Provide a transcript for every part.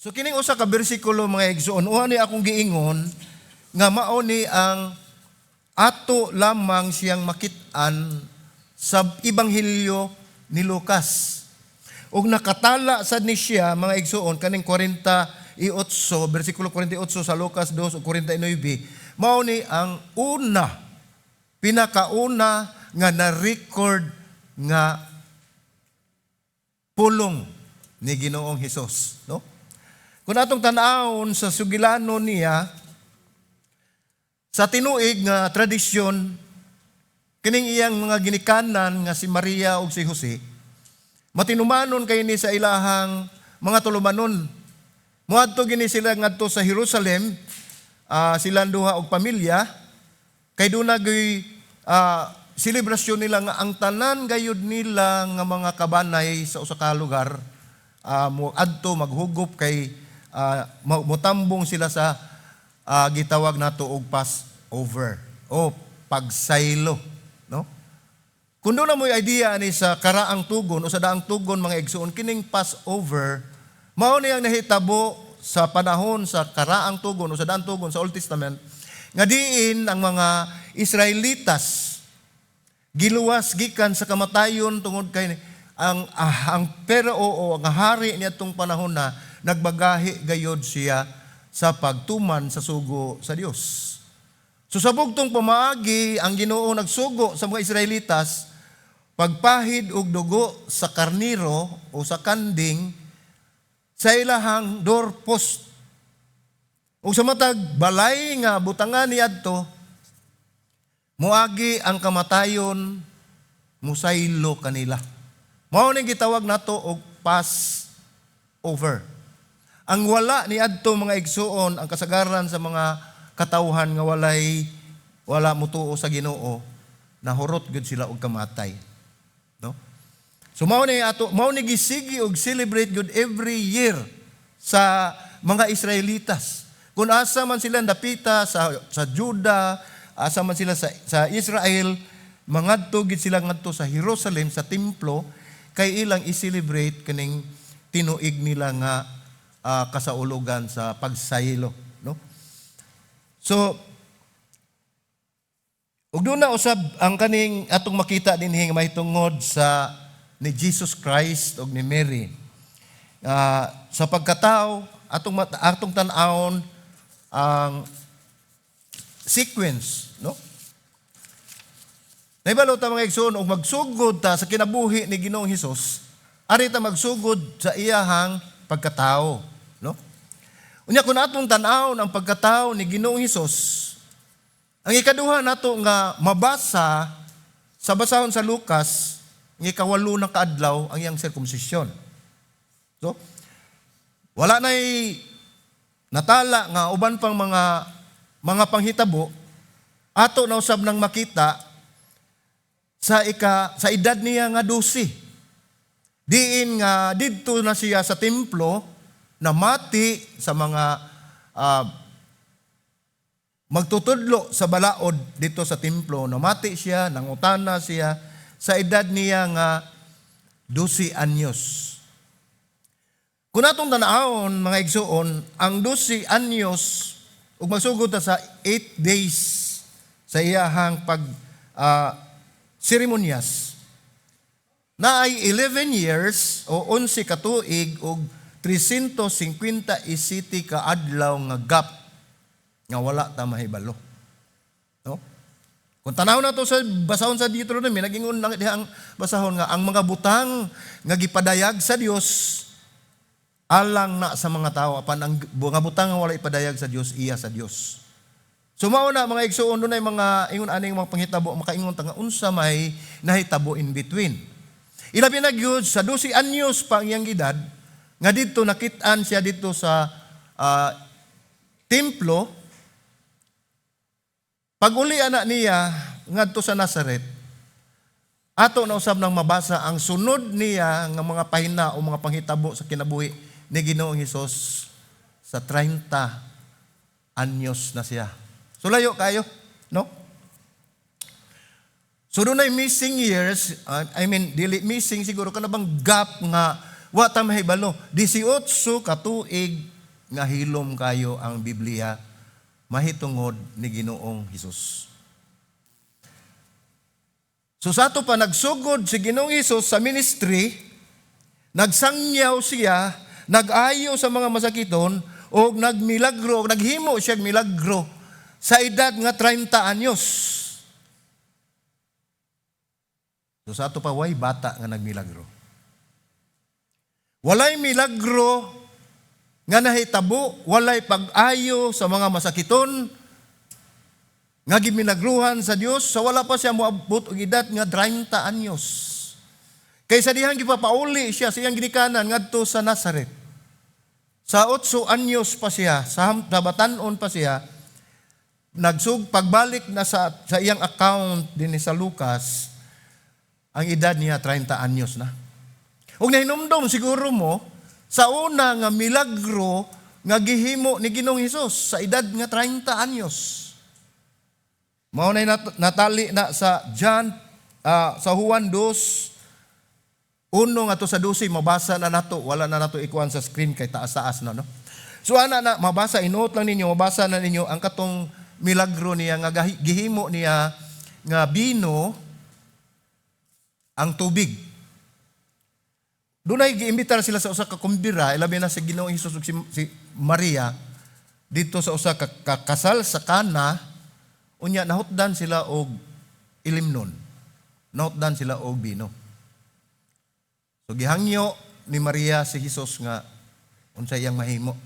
So kining usa ka bersikulo, mga igsoon, uha ni akong giingon nga mao ni ang ato lamang siyang makit-an sa Ebanghelyo ni Lucas. Ug nakatala sad ni siya, mga igsoon, kaning 48, bersikulo 48 sa Lucas 2 ug 49, mao ni ang una, pinakauna nga na-record nga pulong ni Ginoong Hesus, no? Kung atong tan-awon sa sugilanon niya, sa tinuig nga tradisyon, kining iyang mga ginikanan nga si Maria ug si Jose, matinumanon kay ni sa ilahang mga tulumanon. Muadto gini sila ngadto sa Jerusalem, silang duha og pamilya, kay duna gyud selebrasyon nila nga ang tanan gayud nila nga mga kabanay sa usa ka lugar mo adto maghugop kay motambong sila sa gitawag nato og Passover o pagsaylo, no? Kung duna mo'y idea ani sa karaang tugon o sa daang tugon, mga igsoon, kining Passover mao ni ang nahitabo sa panahon sa karaang tugon o sa daang tugon sa Old Testament nga diin ang mga Israelitas giluwas gikan sa kamatayon tungod kay ang pero o ang hari niadtong panahon na nagbagahi gayod siya sa pagtuman sa sugo sa Dios. So sa bugtong pamaagi, ang Ginoo nagsugo sa mga Israelitas pagpahid og dugo sa karniro o sa kanding sa ilahang doorpost. Ug sa matag balay nga butangan niadto, muagi ang kamatayon, musaylo kanila. Mao ning gitawag nato og Passover. Ang wala ni adto, mga igsuon, ang kasagaran sa mga katawhan nga wala mutuo sa Ginoo, nahurot gyud sila og kamatay. No? So mao ni ato, mao ni gisigi og celebrate gyud every year sa mga Israelitas. Kung asa man sila dapita sa Juda, asa man sila sa Israel, mangadto gid sila ngadto sa Jerusalem sa templo kay ilang i-celebrate kining tinuig nila nga kasaulugan sa pagsaylo, no? So ug doon na usab ang kaning atong makita dinhi nga mahitungod sa ni Jesus Christ ug ni Mary. Sa pagkatao, atong tan-awon ang sequence, no? Naibalo ta, mga igsoon, og magsugod ta sa kinabuhi ni Ginoong Hesus, ari ta magsugod sa iyahang pagkatao, no? Unya kung atong tan-awon ang pagkatao ni Ginoong Hesus, ang ikaduha nato nga mabasa sa basahon sa Lucas, ang 8 na kaadlaw ang iyang circumcision. So, wala na'y natala nga uban pang mga panghitabo, ato na usab nang makita sa edad niya nga 12. Diin nga didto na siya sa templo, namati sa mga magtutudlo sa balaod dito sa templo. Namati siya, nangutana siya sa edad niya nga 12 anyos. Kung atong tanawon, mga igsuon, ang 12 anyos ug magsugod ta sa 8 days sa iyahang pag seremonyas, naay 11 years o 11 ka tuig og 357 ka adlaw nga gap nga wala ta mahibalo. No? Kung tanaw na to sa basahon sa Deuteronomy, nagingon lang diha ang basahon nga ang mga butang nga gipadayag sa Dios alang na sa mga tao, apan ang mga butang nga wala ipadayag sa Dios, iya sa Dios. So mao na, mga igsuon, dunay mga ingon aning mga panghitabo, makaingon ta nga unsa may nahitabo in between. Ilabi na gyud sa 12 anyos pa ang iyang edad nga didto nakit-an siya dito sa templo. Pag uli ana niya ngadto sa Nazaret, ato na usab nang mabasa ang sunod niya nga mga pahina o mga panghitabo sa kinabuhi ni Ginoong Hesus sa 30 anyos na siya. So layo kayo, no? So dunay missing years, I mean, dili missing siguro, kana bang gap nga wa ta mahibalo. 18 ka tuig. nga hilom kayo ang Biblia mahitungod ni Ginoong Hesus. So sa ato pa nagsugod si Ginoong Hesus sa ministry, nagsangyaw siya, nag-ayo sa mga masakiton, o nagmilagro, naghimo siya milagro sa edad nga 30 anyos. So sa ato pa, way bata nga nagmilagro. Walay milagro nga nahitabo, walay pag-ayo sa mga masakiton, nga gimilagruhan sa Dios sa wala pa siya moabot og edad nga 30 anyos. Kay sa dihang gipapauli siya sa iyang ginikanan ngadto sa Nazaret. Sa 8 anyos pa siya, sa batan-on pa siya, pagbalik na sa iyang account din sa Lucas, ang edad niya 30 anyos na. Ug nahinumdom siguro mo sa una nga milagro nga gihimo ni Ginoong Hesus sa edad nga 30 anyos. Mao na natali na sa John sa Juan 2:1 ngadto sa 12. Mabasa na nato, wala na nato ikuan sa screen kay taas-taas na, no. So ana na mabasa, inuot lang ninyo, mabasa na ninyo ang katong milagro niya nga gihimo niya nga bino ang tubig. Dunay giimbitar sila sa usa ka kumbira, ilabi na si Ginoong Hesus ug si Maria dito sa usa ka kasal sa Kana. Unya nahutdan sila og ilimnon. Nahutdan sila og bino. So gihangyo ni Maria si Hesus nga unsa iyang mahimo.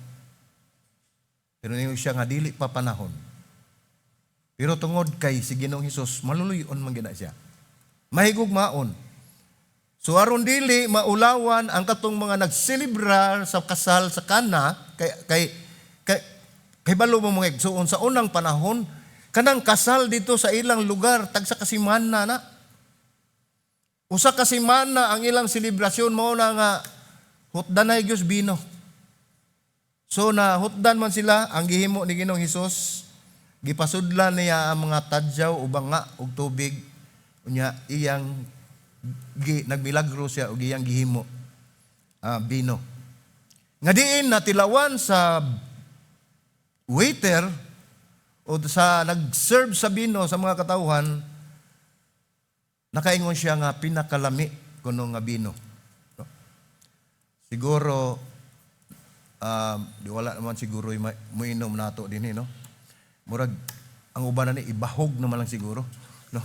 Pero ningon siya nga dili pa panahon. Pero tungod kay si Ginoong Hesus maluluyon man gina siya. Mahigugmaon. So aron dili maulawan ang katong mga nagselebrar sa kasal sa Kana, kay balo mo, mga igsuon, sa unang panahon kanang kasal dito sa ilang lugar tagsa ka semana na. Usa ka semana ang ilang selebrasyon, mao na nga hutdanay gyud bino. So na hutdan man sila, ang gihimo ni Ginoong Hesus, gipasudlan niya ang mga tadyaw o banga og tubig, unya iyang nagmilagro siya og iyang gihimo bino. Nga diin natilawan sa waiter o sa nag-serve sa bino sa mga katawhan, nakaingon siya nga pinakalami kuno nga bino. No? Siguro di wala naman siguro muinom nato dinhi, no. Murag ang uban na ni ibahog naman lang siguro, no.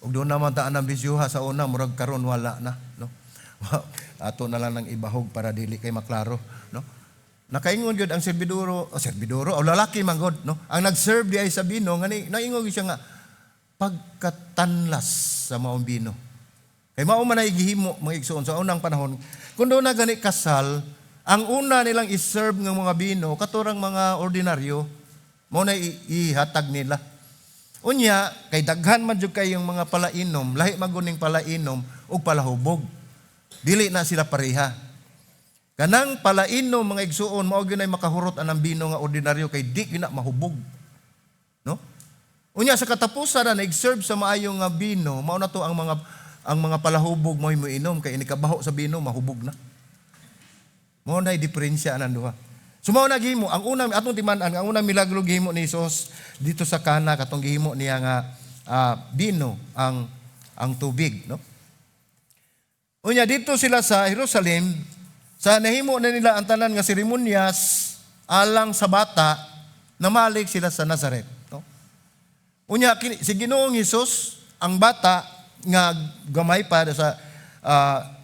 Ug doon naman taan ang bisyuha sa una, murag karon wala na, no. Ato na lang ng ibahog para dili kay maklaro, no. Nakaingon gyud ang serbiduro, o serbiduro, o lalaki man gud, no. Ang nag-serve di ay sa bino, nga naingon gyud siya nga pagkatanlas sa maong bino. Kay mao man ay gihimo, mga igsuon, sa unang panahon. Kung doon na gani kasal, ang una nilang i-serve ng mga bino katurang mga ordinaryo, mao na ihatag nila. Unya, kay daghan man jud kayong mga palainom, lahi maguning palainom ug palahubog. Dili na sila pareha. Kanang palainom, mga igsuon, mao gyud ay makahurot anang bino nga ordinaryo kay di gyud na mahubog. No? Unya sa katapusan na nag-serve sa maayo nga bino, mao na to ang mga palahubog mo inom kay inikabaho sa bino, mahubog na. Mao na diferensya anang duha. So mao na gihimo ang unang atong timan-an, ang unang milagro gihimo ni Hesus dito sa Kana, katong gihimo niya nga bino ang tubig, no. Unya dito sila sa Jerusalem, sa nahimo na nila ang tanan nga seremonyas alang sa bata, namalik sila sa Nazaret, no. Unya si Ginoong Hesus ang bata nga gamay pa sa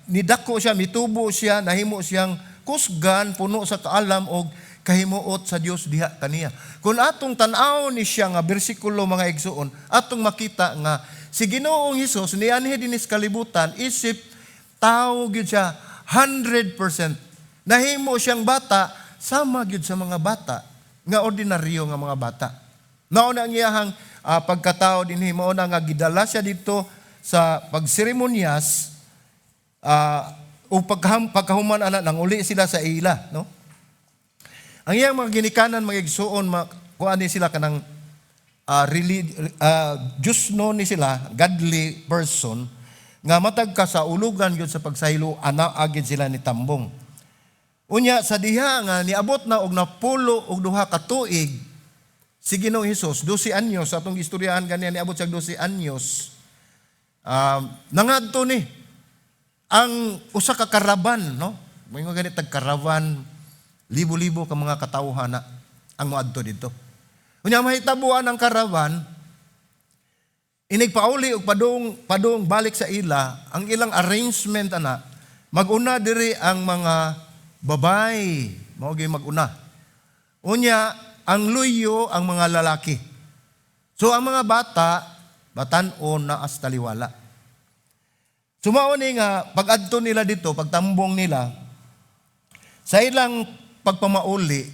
nidako siya, mitubo siya, nahimo siyang kusgan, puno sa kaalam og kahimuot sa Dios diha kaniya. Kung atong tan-awon ni siya nga bersikulo, mga igsuon, atong makita nga si Ginoong Hesus nianhi dinhi sa kalibutan isip tao gyud siya 100%. Nahimo siyang bata sama gyud sa mga bata nga ordinaryo nga mga bata. Mao na ang iyahang pagkatao dinhi, mao na nga gidala siya dito sa pagseremonyas o pagkahuman ana nang uli sila sa ila, no. Ang iyang mga ginikanan, mga igsuon, kuan ni sila kanang Diyos no ni sila, godly person nga matag ka sa ulugan gyud sa pagsaylo ana agid sila ni tambong. Unya sa diha nga niabot na og 62 ka tuig si Ginoong Hesus, 12 anyos atong istoryahan ganiya, niabot siya 12 anyos. Nangadto ni ang usa ka karaban, no? May mga ganit tag karaban, libo-libo ka mga katawhan na ang moadto didto. Unya mahitabuan ang karaban, inig pauli og padung padung balik sa ila, ang ilang arrangement ana, maguna diri ang mga babay, mao gyud maguna. Unya ang luyo ang mga lalaki. So ang mga bata batan-on na as taliwala. So mao ni nga pag-adto nila dito, pagtambong nila sa ilang pagpamauli,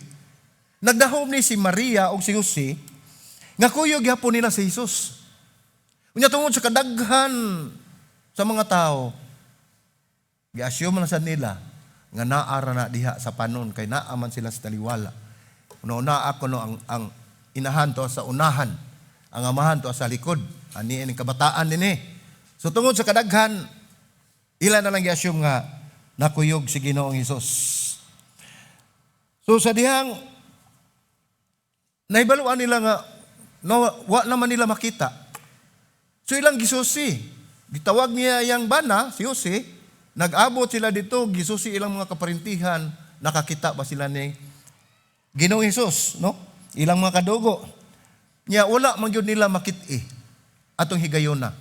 nagdahom ni si Maria ug si Jose nga kuyog gyapon nila si Jesus. Unya tungod sa kadaghan sa mga tao, gi-assume na sad nila nga naara na diha sa panon kay naa man sila sa taliwala. Kuno naa kuno ang inahan to sa unahan, ang amahan to sa likod. Ani ang kabataan dinhi. So tungod sa kadaghan, ila na lang gi-assume nga nakuyog si Ginoong Hesus. So sa dihang nahibaluan nila nga no, wa naman nila makita. So ilang gisusi. Gitawag niya yang bana, si Jose, nag-abot sila dito, gisusi ilang mga kaparintihan, nakakita ba sila ni Ginoong Hesus, no? Ilang mga kadugo. Nya wala man gyud nila makit-i atong higayona.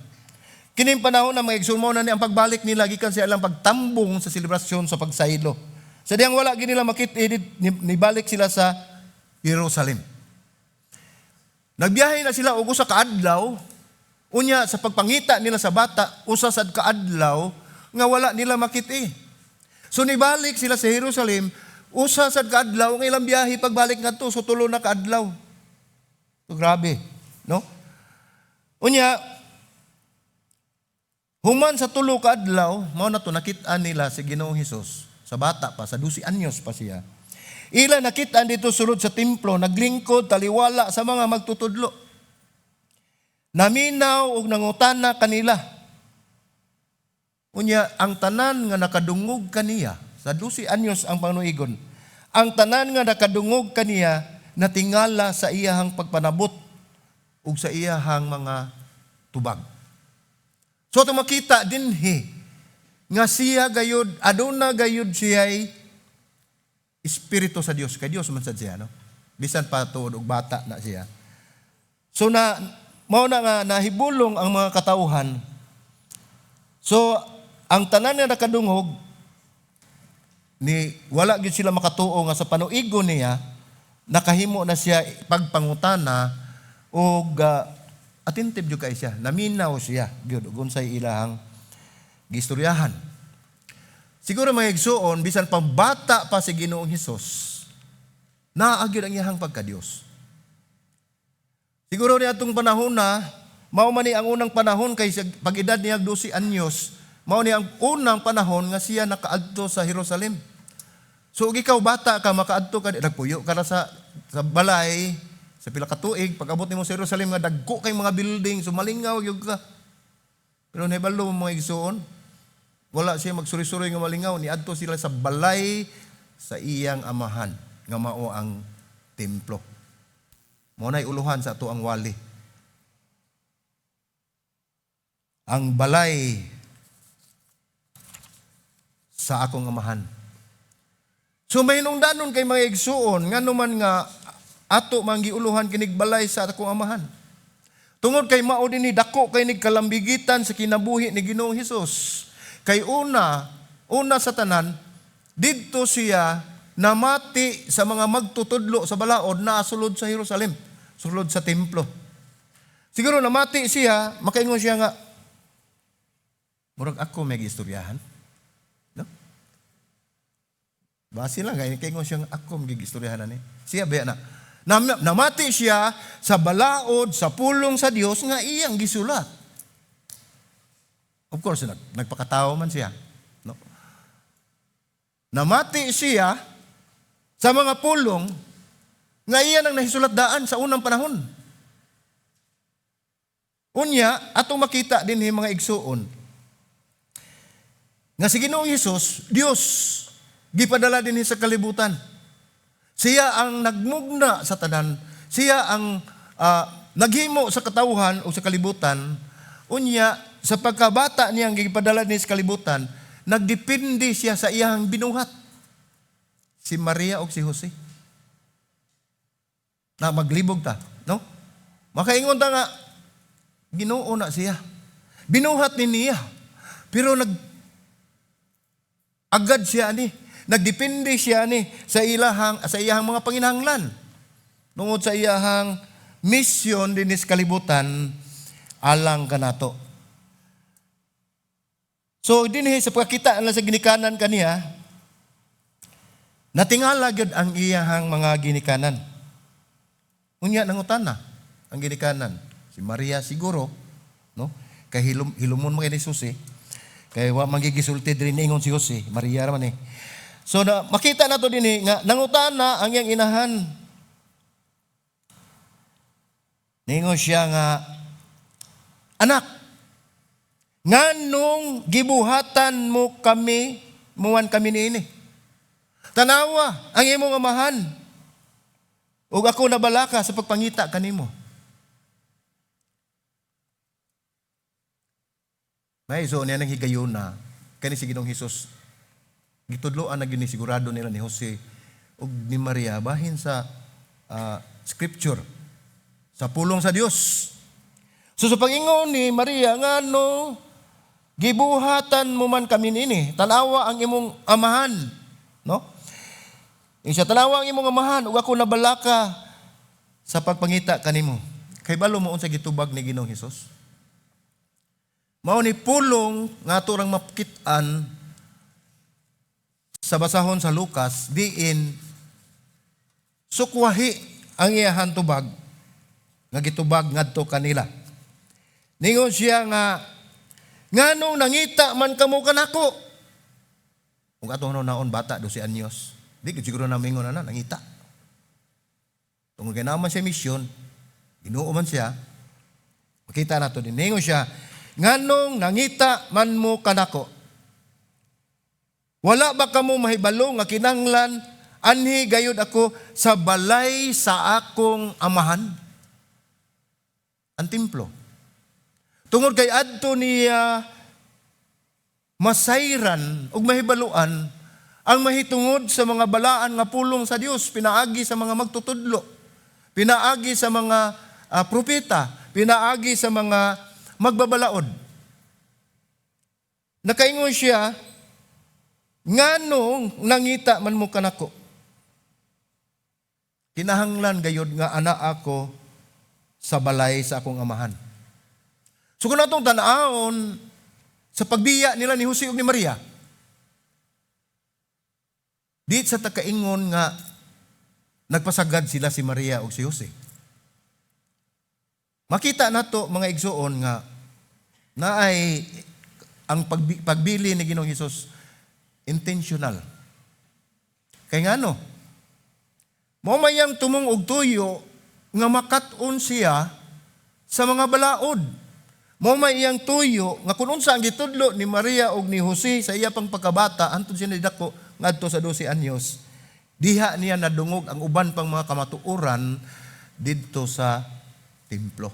Kining panahon na, mga igsoon, mao na ni ang pagbalik nila gikan sa ilang pagtambong sa selebrasyon sa pagsaylo. Sa diyang wala gyud nila makit-i, nibalik sila sa Jerusalem. Nagbiyahe na sila og usa ka adlaw. Unya sa pagpangita nila sa bata, usa sad ka adlaw nga wala nila makit-i. So nibalik sila sa Jerusalem, usa sad ka adlaw ang ilang biyahe pagbalik ngadto, so 3 na ka adlaw. So, grabe, no? Unya human sa 3 ka adlaw, mao na to nakit-an nila si Ginoong Hesus sa bata pa, sa 12 anyos pa siya. Ila nakit-an dito sulod sa templo, naglingkod taliwala sa mga magtutudlo. Naminaw og nangutana kanila. Unya ang tanan nga nakadungog kaniya, sa 12 anyos ang panuigon. Ang tanan nga nakadungog kaniya natingala sa iyahang pagpanabot ug sa iyahang mga tubag. So atong makita dinhi nga siya gayud, aduna gayud siya'y espiritu sa Dios, kay Dios man sad siya, no? Bisan pa tuod og bata na siya. So na mao na nga nahibulong ang mga katawhan. So ang tanan nga nakadungog ni wala gyud sila makatuo nga sa panuigo niya nakahimo na siya pagpangutana og attentive jud kay siya, naminaw siya gyud ug unsay ilahang gistoryahan. Siguro, mga igsuon, bisan pa bata pa si Ginoong Hesus, naa gyud ang iyahang pagka-Dios. Siguro ni atong panahon na, mao man ni ang unang panahon kay sa pag-edad niya 12 anyos, mao ni ang unang panahon nga siya nakaadto sa Jerusalem. So ug ikaw bata ka, makaadto ka, nagpuyo ka na sa balay sa pila ka tuig, pag-abot nimo sa Jerusalem nga dagko kay mga building, so malingaw gyud ka. Pero nahibalo mo, mga igsuon, wala siya magsuri-suri nga malingaw, niadto sila sa balay sa iyang amahan nga mao ang templo. Mao na'y uluhan sa ato ang wali. Ang balay sa akong amahan. So mahinungdanon kay, mga igsuon, ngano man nga ato man giuluhan kinig balay sa akong amahan? Tungod kay mao dinhi dako kay nig kalambigitan sa kinabuhi ni Ginoong Hesus. Kay una, una sa tanan, didto siya namati sa mga magtutudlo sa balaod na sulod sa Jerusalem, sulod sa templo. Siguro namati siya, makaingon siya nga, "Murag ako may gistoryahan." No? Basi lang, kay kaingon siya nga ako may gistoryahan ani. Siya ba na? Namati siya sa balaod, sa pulong sa Dios nga iyang gisulat. Of course, nagpakatao man siya. No? Namati siya sa mga pulong nga iya nang nahisulat daan sa unang panahon. Unya, atong makita din mga igsuon, nga si Ginoong Hesus, Dios. Gipadala dinhi sa kalibutan. Siya ang nagmugna sa tanan. Siya ang naghimo sa katawhan o sa kalibutan. Unya, sa pagkabata niyang gipadala dinhi sa kalibutan, nagdepende siya sa iyang binuhat. Si Maria o si Jose. Na maglibog ta, no? Makaingon ta nga, Ginoo na siya. Binuhat ni niya. Pero agad siya ni. Nagdepende siya ni sa iyahang mga panginahanglan. Tungod sa iyahang mission dinhi sa kalibutan alang kanato. So dinhi sa pagkakita na sa ginikanan kaniya, natingala gyud ang iyahang mga ginikanan. Unya nangutana ang ginikanan. Si Maria siguro, no? Kay hilumon man kay ni Jose. Kay wa man gisulti diri niingon si Jose, Maria ra man eh. So na makita nato dinhi nga nangutana ang iyang inahan. Ningon siya nga, "Anak, nganong gibuhatan mo kami, muan kami niini? Tanawa ang imong amahan ug ako nabalaka sa pagpangita kanimo." May so niya nang higayuna kani si Ginoong Hesus, gitudloan na gini sigurado nila ni Jose ug ni Maria bahin sa scripture, sa pulong sa Dios. So sa pag-ingon ni Maria, "Ngano gibuhatan mo man kami niini? Tanawa ang imong amahan," no? Yung siya, "Tanawa ang imong amahan ug ako nabalaka sa pagpangita kanimo." Kay balo mo unsa gitubag ni Ginoong Hesus? Mao ni pulong nga ato rang mapkit-an sa basahon sa Lucas, diin sukwahi ang iyahan tubag nga gitubag ngadto kanila. Ningon siya nga, "Nganong nangita man kamo kanako?" Kung atong naon bata, 12 anyos, di gid siguro namingon na nangita. Tungod kay naman siya misyon, Ginoo man siya, makita nato din. Ningon siya, "Nganong nangita man mo kanako? Wala ba kamo mahibalo nga kinanglan anhi gayud ako sa balay sa akong amahan?" Ang templo. Tungod kay adto niya masayran ug mahibaluan ang mahitungod sa mga balaan nga pulong sa Dios pinaagi sa mga magtutudlo, pinaagi sa mga propeta, pinaagi sa mga magbabalaod. Nakaingon siya, "Nganong nangita man mo kanako? Kinahanglan gayod nga ana ako sa balay sa akong amahan." So kung atong tan-awon sa pagbiya nila ni Jose ug ni Maria, di sa takaingon nga nagpasagad sila si Maria ug si Jose. Makita nato, mga igsuon, nga naay ang pagbili ni Ginoong Hesus intentional. Kay ngano? Mao may iyang tumong og tuyo nga makat-on siya sa mga balaod. Mao may iyang tuyo nga kung unsa ang gitudlo ni Maria ug ni Jose sa iya pang pagkabata antud siya nidako ngadto sa 12 anyos, diha niya nadungog ang uban pang mga kamatuoran didto sa templo.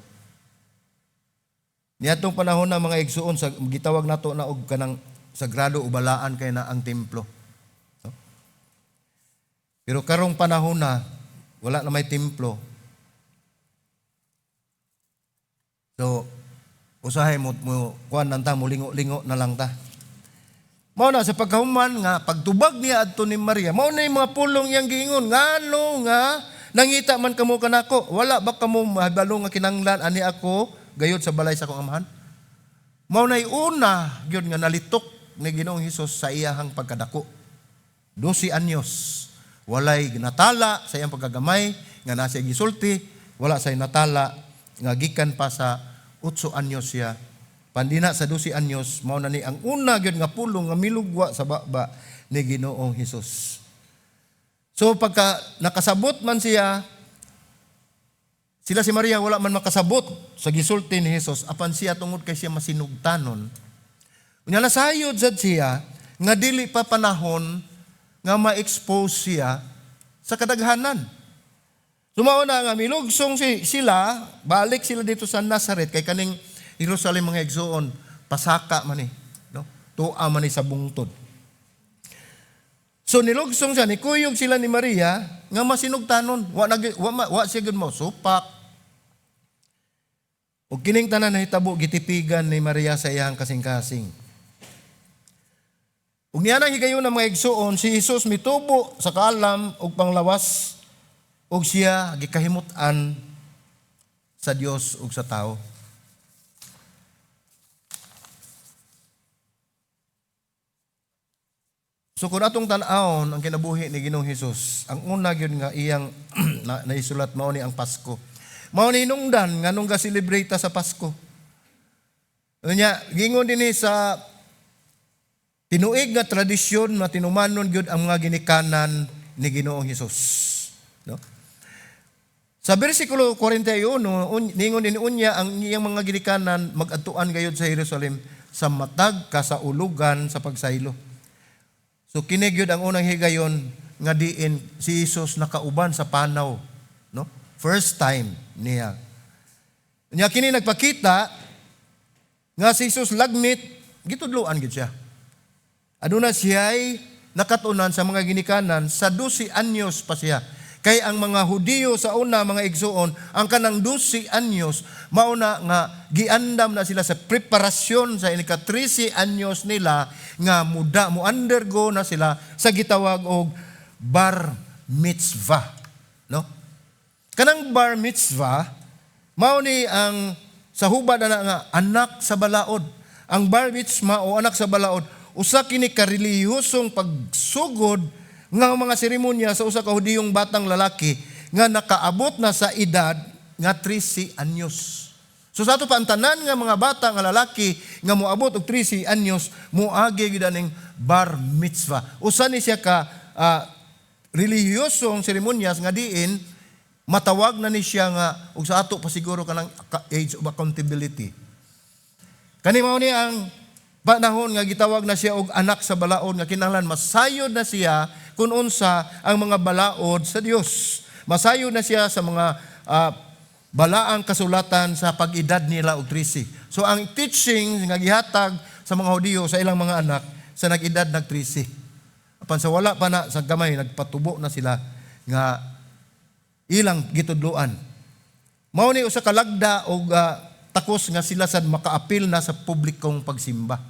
Niadtong panahon na, mga igsuon, sa gitawag nato na og kanang sagrado o balaan kay na ang templo. No? Pero karong panahon na wala na may templo. So usahay mo kuan lang ta, mo lingo-lingo na lang ta. Mao na sa pagkahuman nga pagtubag niya adto ni Maria, mao na yung mga pulong iyang giingon, "Ngano nga nangita man kamo kanako? Wala ba kamo mahibalo nga kinanglan ani ako gayud sa balay sa akong amahan?" Mao nay una gyud nga nalitok ni Ginoong Hesus sa iyahang pagkadako. 12 anyos. Walay natala sa iyang pagkagamay nga nasa gisulti, wala say natala nga gikan pa sa 8 anyos siya. Pandina sa 12 anyos, mao na ni ang una gyud nga pulong nga milugwa sa baba ni Ginoong Hesus. So pagka nakasabot man siya, sila si Maria wala man makasabot sa gisulti ni Jesus, apan siya tungod kay siya masinugtanon. Unya nasayod sad siya nga dili pa panahon nga ma-expose siya sa kadaghanan. So mao na nga milugsong sila, balik sila dito sa Nazaret kay kaning Jerusalem, mga igsuon, pasaka man ni, no? Tua man ni sa bungtod. So nilugsong siya, nikuyog sila ni Maria nga masinugtanon. Wa nag wa, wa siya gud mo supak. Ug kining tanan nahitabo gitipigan ni Maria sa iyang kasing-kasing. Ug niya nang higayon, mga igsuon, si Jesus mitubo sa kaalam ug panglawas ug siya gikahimut-an sa Dios ug sa tao. So kung atong tan-awon ang kinabuhi ni Ginoong Hesus, ang una gyud nga iyang naisulat mao ni ang Pasko. Mao ni hinungdan nganong ga-celebrate ta sa Pasko. Unya, gingon dinhi sa tinuig nga tradisyon na tinumanon gyud ang mga ginikanan ni Ginoong Hesus. No? Sa bersikulo 41, ningon din unya ang iyang mga ginikanan magadtuan gayud sa Jerusalem sa matag kasaulugan sa pagsaylo. So kini gyud ang unang higayon nga diin si Jesus nakauban sa panaw, no? First time niya. Nya kini nagpakita nga si Jesus lagmit gitudloan gid siya. Aduna siya'y nakatunan sa mga ginikanan sa 12 anyos pa siya. Kay ang mga Hudiyo sa una, mga igsuon, ang kanang 12 anyos, mauna nga giandam na sila sa preparasyon sa inika 13 anyos nila nga muda mo undergo na sila sa gitawag og bar mitzvah, no? Kanang bar mitzvah mao ni ang sa hubad na nga anak sa balaod. Ang bar mitzvah o anak sa balaod, usa kini ka relihiyosong pagsugod nga mga seremonya sa usa ka Hudiyong batang lalaki nga nakaabot na sa edad nga 13 anyos. So sa ato pa, ang tanan nga mga bata nga lalaki nga moabot og 13 anyos moagi gyud aning bar mitzvah. Usa ni siya ka relihiyosong seremonyas nga diin matawag na ni siya nga og sa ato pa siguro kanang age of accountability. Kani mao ni ang panahon nga gitawag na siya og anak sa balaod nga kinahanglan masayod na siya kung unsa ang mga balaod sa Dios. Masayod na siya sa mga balaang kasulatan sa pag-edad nila og 13. So ang teaching nga gihatag sa mga Hudiyo sa ilang mga anak sa nag-edad nag 13. Apan sa wala pa na sa gamay, nagpatubo na sila nga ilang gitudloan. Mao ni usa ka lagda og takos nga sila sad makaapil na sa publikong pagsimba.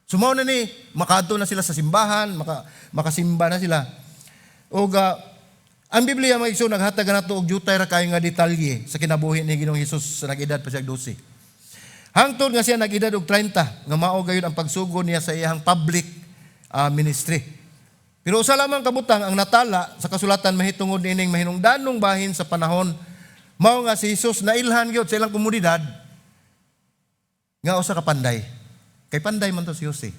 So mao na ni makaadto na sila sa simbahan, makasimba na sila. Og ang Biblia, mga igsoon, naghatag nato og jutay ra kayo nga detalye sa kinabuhi ni Ginoong Hesus sa nag-edad pa siya 12. Hangtod nga siya nag-edad og 30 nga mao gayud ang pagsugod niya sa iyang public ministry. Pero usa lamang kabutang ang natala sa kasulatan mahitungod niining mahinungdanong bahin sa panahon, mao nga si Jesus nailhan gyud sa ilang komunidad nga usa ka panday. Kay panday man to si Jose.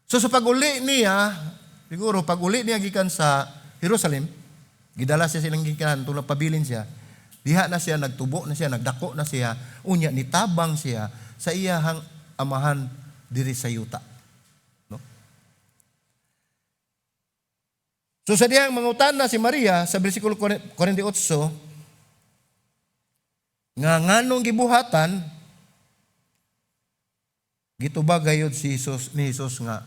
So sa pag-uli niya, siguro pag-uli niya gikan sa Jerusalem, gidala siya silang gikan tulad pabilin siya. Diha na siya nagtubo na siya, nagdako na siya, unya nitabang siya sa iyahang amahan diri sa yuta. No? So sa dihang mangutana si Maria sa bersikulo 48 nga nganong gibuhatan, gitubag gayud si Jesus ni Jesus nga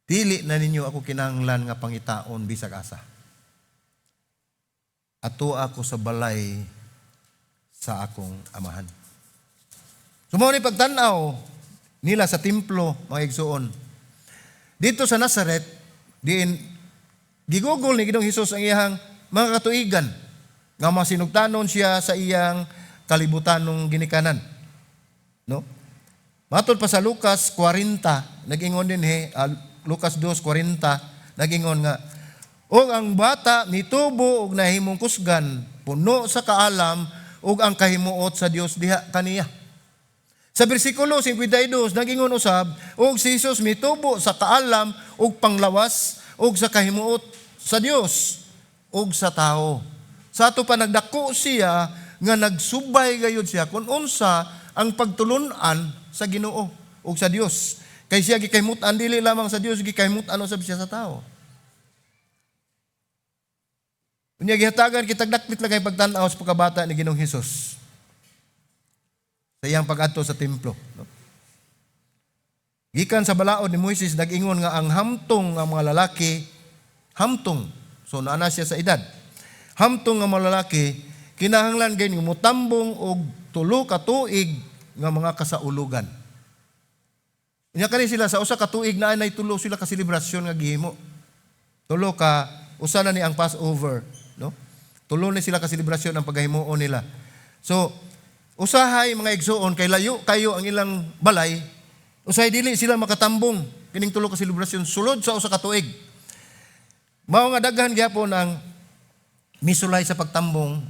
dili na ninyo ako kinahanglan nga pangitaon bisag asa. Ato ako sa balay sa akong amahan. So mao ni pagtan-aw nila sa templo, mga igsuon. Dito sa Nazaret, diin gigugol ni Ginoong Hesus ang iyang mga katuigan nga masinugtanon siya sa iyang kalibutanong ginikanan. No? Matod pa sa Lucas 40, nag-ingon din he, Lucas 2:40, nag-ingon nga og ang bata nitubo og nahimong kusgan, puno sa kaalam ug ang kahimuot sa Dios diha kaniya. Sa bersikulo 52, nag-ingon usab og si Jesus mitubo sa kaalam ug panglawas ug sa kahimuot sa Dios ug sa tao. Sa ato pa nagdako siya nga nagsubay gayud siya kung unsa ang pagtulun-an sa Ginoo ug sa Dios. Kay siya gikahimut-an dili lamang sa Dios, gikahimut-an usab siya sa tao. Unya gihatagan kitag dakpit lang kay pagtan-aw sa pagkabata ni Ginoong Hesus sa iyang pag-adto sa templo. No? Gikan sa balaod ni Moises, nag-ingon nga ang hamtong nga mga lalaki, hamtong, so naa na siya sa edad, hamtong nga mga lalaki, kinahanglan gayud nga motambong og 3 ka tuig nga mga kasaulugan. Unya kani sila sa 1 ka tuig naa nay tulo sila ka selebrasyon nga gihimo. Tulo ka, usa na ni ang Passover, no? Tulo ni sila ka selebrasyon ang pagahimuon nila. So, usahay, mga igsuon, kay layo kayo ang ilang balay, usahay dili sila makatambong kining tulo ka selebrasyon sulod sa 1 ka tuig. Mao nga daghan gyapon ang misulay sa pagtambong,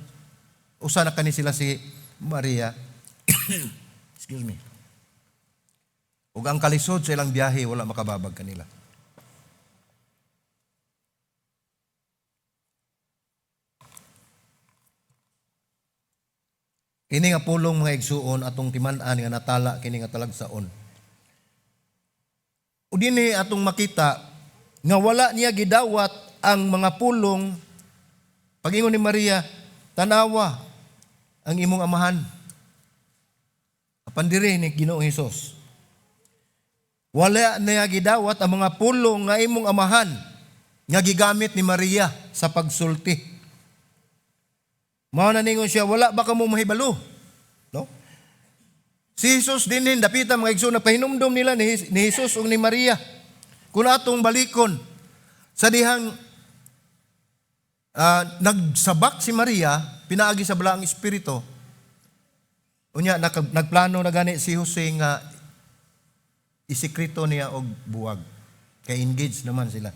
usa na kani sila si Maria. Excuse me. Ug ang kalisod sa ilang biyahe wala makababag kanila. Kini nga pulong, mga igsuon, atong timan-an nga natala kini nga talagsaon. O dinhi atong makita nga wala niya gidawat ang mga pulong pagingon ni Maria, "Tanawa ang imong amahan." Apan diri ni Ginoong Hesus, wala niya gidawat ang mga pulong nga imong amahan nga gigamit ni Maria sa pagsulti. Mao na ningon siya, "Wala ba kamo mahibalo?" No? Si Jesus dinhin dapita, mga igsoon, nagpahinumdom nila ni Jesus ug ni Maria. Kung atong balikon sa dihang nagsabak si Maria pinaagi sa Balaang Espiritu. Unya nagplano na gani si Jose nga isikreto niya og buwag. Kay engaged naman sila.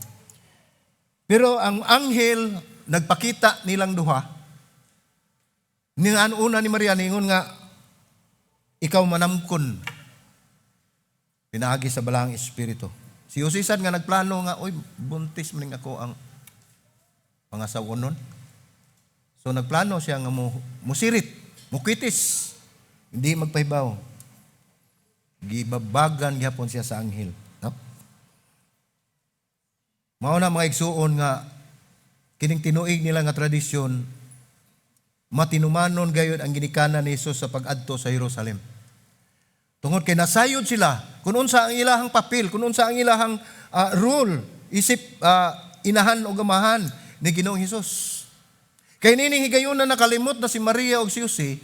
Pero ang anghel nagpakita nilang duha. Ning una ni Maria, ningon nga ikaw manamkon pinaagi sa Balaang Espiritu. Si Jose sad nga nagplano nga, "Oy, buntis man ako ang pangasawonon." So nagplano siya nga mo musirit, mukitis, hindi magpahibaw. Gibabagan gihapon siya sa anghel. No? Mao na, mga igsuon, nga kining tinuig nila nga tradisyon, matinumanon gayud ang ginikanan ni Jesus sa pag-adto sa Jerusalem. Tungod kay nasayod sila kung unsa ang ilahang papel, kung unsa ang ilahang role isip inahan o amahan ni Ginoong Hesus. Kay nining higayon na nakalimot na si Maria ug si Jose,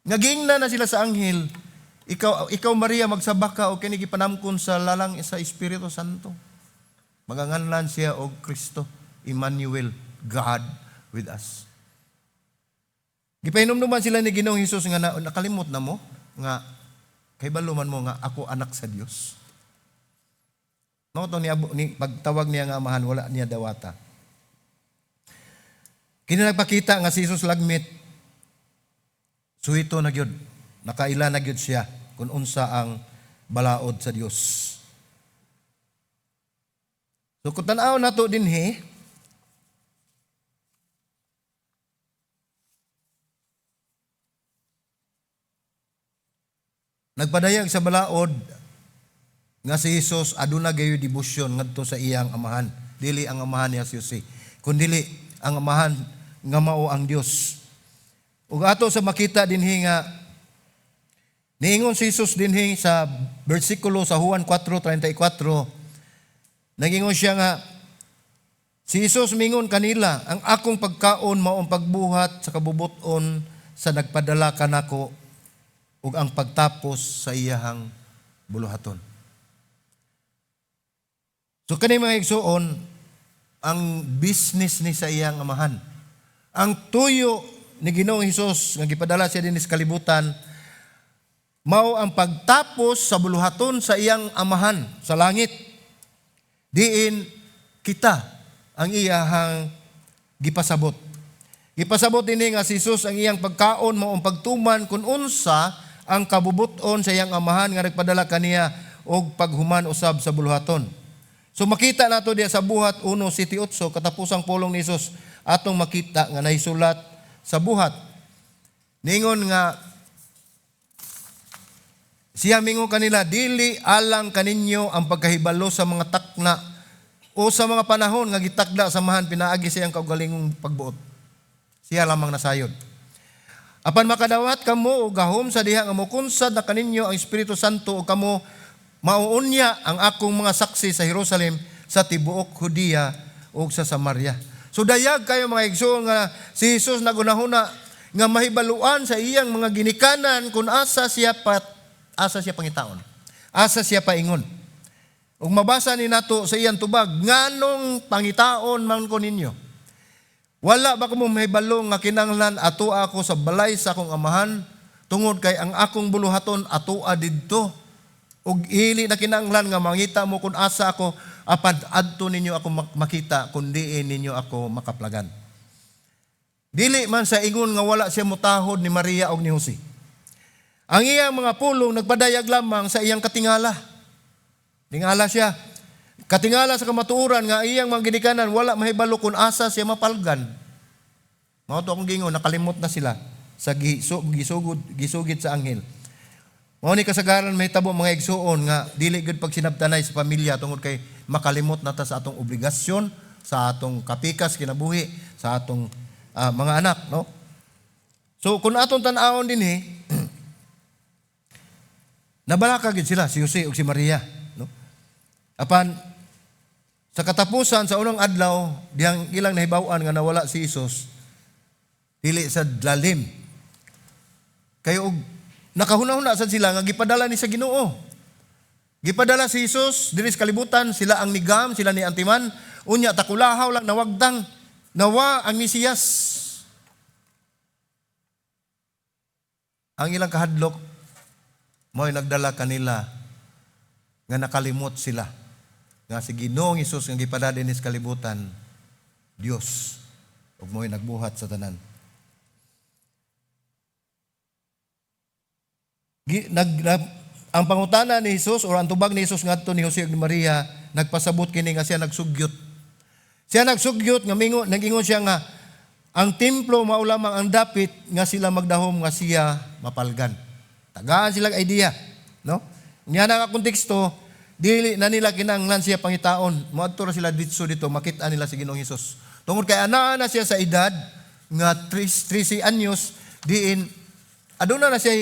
nga giingnan na sila sa anghel, Ikaw Maria, magsabak ka og kini gipanamkon sa lalang sa Espiritu Santo. Maganganlan siya og Kristo, Emmanuel, God with us." Gipahinumduman sila ni Ginoong Hesus nga nakalimot na mo nga kahibalo man mo nga ako anak sa Dios. Mao to ni pagtawag niya nga amahan, wala niya dawata. Kini nagpakita nga si Jesus lagmit suhito na gyud, nakaila na gyud siya kung unsa ang balaod sa Dios. So kung tan-aw nato dinhi, nagpadayag sa balaod nga si Jesus aduna gayoy debosyon ngadto sa iyang amahan. Dili ang amahan niya si Jose, kundili ang amahan nga mao ang Dios. Ug ato sa makita dinhi nga niingon si Jesus dinhi sa bersikulo sa Juan 4:34, nagingon siya nga si Jesus mingon kanila, "Ang akong pagkaon mao ang pagbuhat sa kabubuton sa nagpadala kanako ug ang pagtapos sa iyahang buluhaton." So kani, mga igsuon, ang business ni sa iyang amahan. Ang tuyo ni Ginoong Hesus nga gipadala siya dinhi sa kalibutan mao ang pagtapos sa buluhaton sa iyang amahan sa langit. Diin kita ang iyahang gipasabot. Gipasabot dinhi nga si Jesus, ang iyang pagkaon mao ang pagtuman kung unsa ang kabubuton sa iyang amahan nga nagpadala kaniya og paghuman usab sa buluhaton. So makita nato diya sa Buhat 1:7-8, katapusang pulong ni Jesus, atong makita nga nahisulat sa Buhat. Ningon nga Siya mingon kanila, "Dili alang kaninyo ang pagkahibalo sa mga takna o sa mga panahon nga gitakda sa Amahan pinaagi sa iyang kaugalingong pagbuot." Siya lamang nasayod. "Apan makadawat kamo og gahom sa diha nga mokunsad na kaninyo ang Espiritu Santo, ug kamo mauunya ang akong mga saksi sa Jerusalem, sa tibuok Judea ug sa Samaria." So dayag kayo, mga igsoon, nga si Jesus nagunahuna nga mahibaluan sa iyang mga ginikanan kung asa siya pangitaon. Asa siya paingon. Ug mabasa ni nato sa iyang tubag, "Nganong pangitaon man ko ninyo? Wala ba kamo mahibalo nga kinahanglan ato ako sa balay sa akong Amahan? Tungod kay ang akong buluhaton atoa didto. Ug dili na kinahanglan nga mangita mo kung asa ako, apan adto ninyo ako makita kung diin ninyo ako makaplagan." Dili man sa ingon nga wala siya mutahod ni Maria og ni Jose. Ang iyang mga pulong nagpadayag lamang sa iyang katingala. Tingala siya. Katingala sa kamatuoran nga iyang mga ginikanan wala mahibalo kung asa siya mapalgan. Mao to akong gingon, nakalimot na sila sa gisugid sa anghel. Mao ni kasagaran mahitabo, mga igsuon, nga dili gud pagsinabtanay sa pamilya tungod kay makalimot na ta sa atong obligasyon, sa atong kapikas kinabuhi, sa atong mga anak, no? So kung atong tan-awon dinhi, nabalaka gid sila, si Jose ug si Maria, no? Apan sa katapusan sa unang adlaw, dihang ilang nahibaw-an nga nawala si Jesus, dili sa lalim. Kay og nakahuna-huna sad sila nga gipadala ni sa Ginoo. Gipadala si Jesus diri sa kalibutan, sila ang nigam, sila ni antiman, unya takulahaw lang nawagdang, nawa ang Mesiyas. Ang ilang kahadlok mo'y nagdala kanila nga nakalimot sila nga si Ginoong Hesus nga gipadala dinhi sa kalibutan, Dios ug mo'y nagbuhat sa tanan. Ang pangutana ni Jesus or ang tubag ni Jesus ngadto ni Jose ug ni Maria nagpasabot kini nga siya nagsugyot. Siya nagsugyot nga mingo, nagingon siya nga ang templo mao lamang ang dapit nga sila magdahom nga siya mapalgan. Tagaan silang idea, no? Nya na nga konteksto, dili na nila kinahanglan siya pangitaon. Moadto ra sila ditso dito, makita nila si Ginoong Hesus. Tungod kay anaa na siya sa edad nga 13 anyos, diin aduna na siya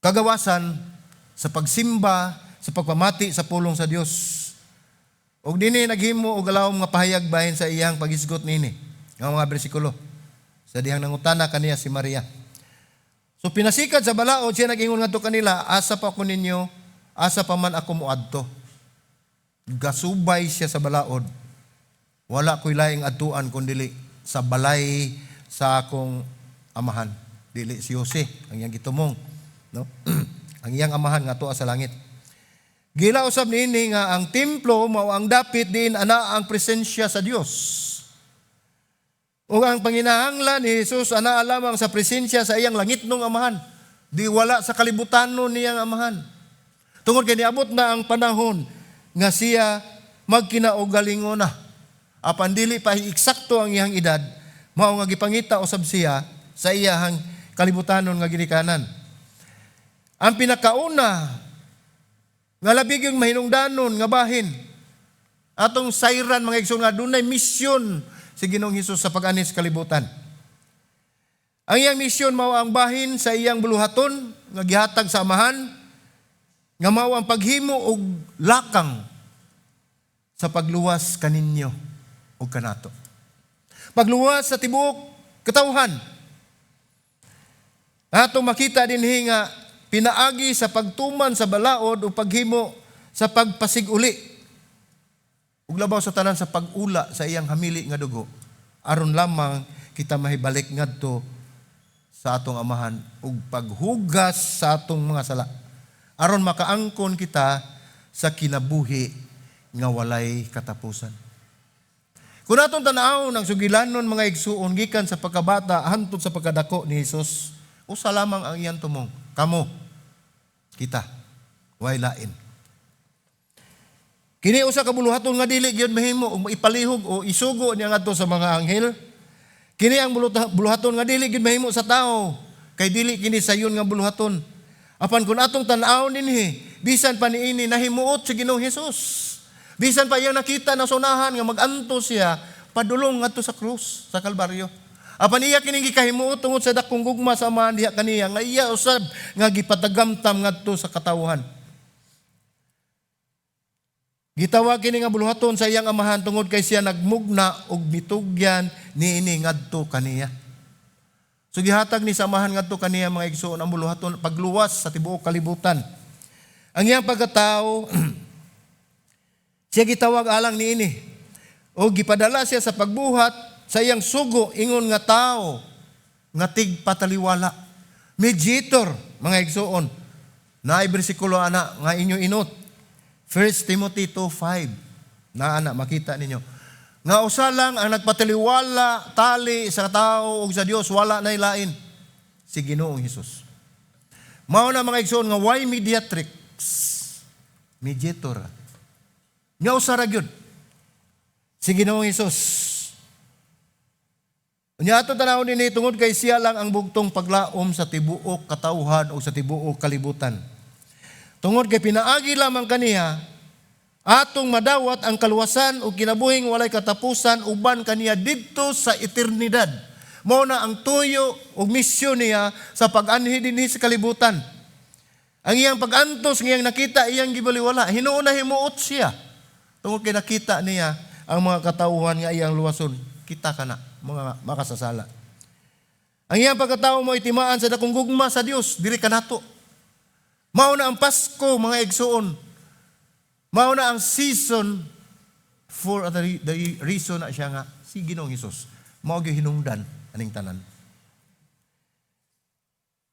kagawasan sa pagsimba, sa pagpamati sa pulong sa Dios. Og dinhi naghimo og alawom nga pahayag bahin sa iyang pagisgot nini nga mga bersikulo sa dihang nangutana kaniya si Maria. So pinasikad sa balaod siya nag-ingon ngadto kanila, "Asa pa ko ninyo, asa pa man ako moadto?" Gasubay siya sa balaod. "Wala ko'y laing adtuan kun dili sa balay sa akong Amahan." Dili si Jose ang iyang gitumong, no? Ang iyang Amahan nga atoa sa langit. Gila usab niini nga ang templo mao ang dapit diin ana ang presensya sa Dios. Ug ang panginahanglan ni Jesus ana lamang sa presensya sa iyang langitnong Amahan. Di wala sa kalibutanon niyang Amahan. Tungod kay niabot na ang panahon nga siya magkinaugalingon na. Apan dili pa eksakto ang iyang edad, mao nga gipangita usab siya sa iyang kalibutanon nga ginikanan. Ang pinakauna nga labi yung mahinungdanon nga bahin atong sayran, mga igsoon, nga dunay misyon si Ginoong Hesus sa pag-anhi sa kalibutan. Ang iyang misyon mao ang bahin sa iyang buluhaton nga gihatag sa Amahan, nga mao ang paghimo og lakang sa pagluwas kaninyo ug kanato. Pagluwas sa tibuok katawhan. Ato makita dinhi nga pinaagi sa pagtuman sa balaod o paghimo sa pagpasig-uli ug labaw sa tanan sa pag-ula sa iyang hamili nga dugo aron lamang kita mahibalik ngadto sa atong Amahan ug paghugas sa atong mga sala aron makaangkon kita sa kinabuhi nga walay katapusan. Kung atong tan-awon ang sugilanon, mga igsuon, gikan sa pagkabata hantod sa pagkadako ni Hesus, usa lamang ang iyang tumong: kamo, kita, way lain. Kini usa ka buluhaton nga dili gyud mahimo og ipalihog o isugo niya ngadto sa mga anghel. Kini ang buluhaton nga dili gyud mahimo sa tao. Kay dili kini sayon nga buluhaton. Apan kung atong tan-awon dinhi, bisan pa niini nahimuot si Ginoong Hesus. Bisan pa iyang nakita na sunahan nga mag-antos siya padulong ngadto sa krus sa Kalbaryo. Apan iya kining gikahimuot tungod sa dakong gugma sa Amahan diha kaniya nga iya usab nga gipatagamtam ngadto sa katawhan. Gitawag kini nga buluhaton sa iyang Amahan tungod kay siya nagmugna og mitugyan niini ngadto kaniya. So gihatag ni sa Amahan ngadto kaniya, mga igsoon, ang buluhaton pagluwas sa tibuok kalibutan. Ang iyang pagkatao, siya gitawag alang niini. O gipadala siya sa pagbuhat sa iyang sugo ingon nga tao nga tigpataliwala. Mediator, mga igsoon. Naay bersikulo ana nga inyo inot. 1 Timothy 2:5. Na ana makita ninyo. Nga usa lang ang nagpataliwala tali sa tao ug sa Dios, wala na ilain, si Ginoong Hesus. Mao na, mga igsoon, nga way mediatrix? Mediator. Nga usa ra gyud. Si Ginoong Hesus. Unya ato tanawon dinhi tungod kay siya lang ang bugtong paglaom sa tibuok katawhan o sa tibuok kalibutan. Tungod kay pinaagi lamang kaniya atong madawat ang kaluwasan o kinabuhing walay katapusan uban kaniya didto sa eternidad. Mao na ang tuyo ug misyon niya sa pag-anhi dinhi sa kalibutan. Ang iyang pag-antos ngayang nakita, iyang gibaliwala. Hinuon na himuot siya. Tungod kay nakita niya ang mga katauhan nga iyang luwason. Kita kana, mga makasasala. Ang iyang pagkatao mo itimaan sa dakong gugma sa Dios diri kanato. Mao na ang Pasko, mga igsoon. Mao na ang season for the reason na siya nga si Ginoong Hesus. Mao gyud hinungdan aning tanan.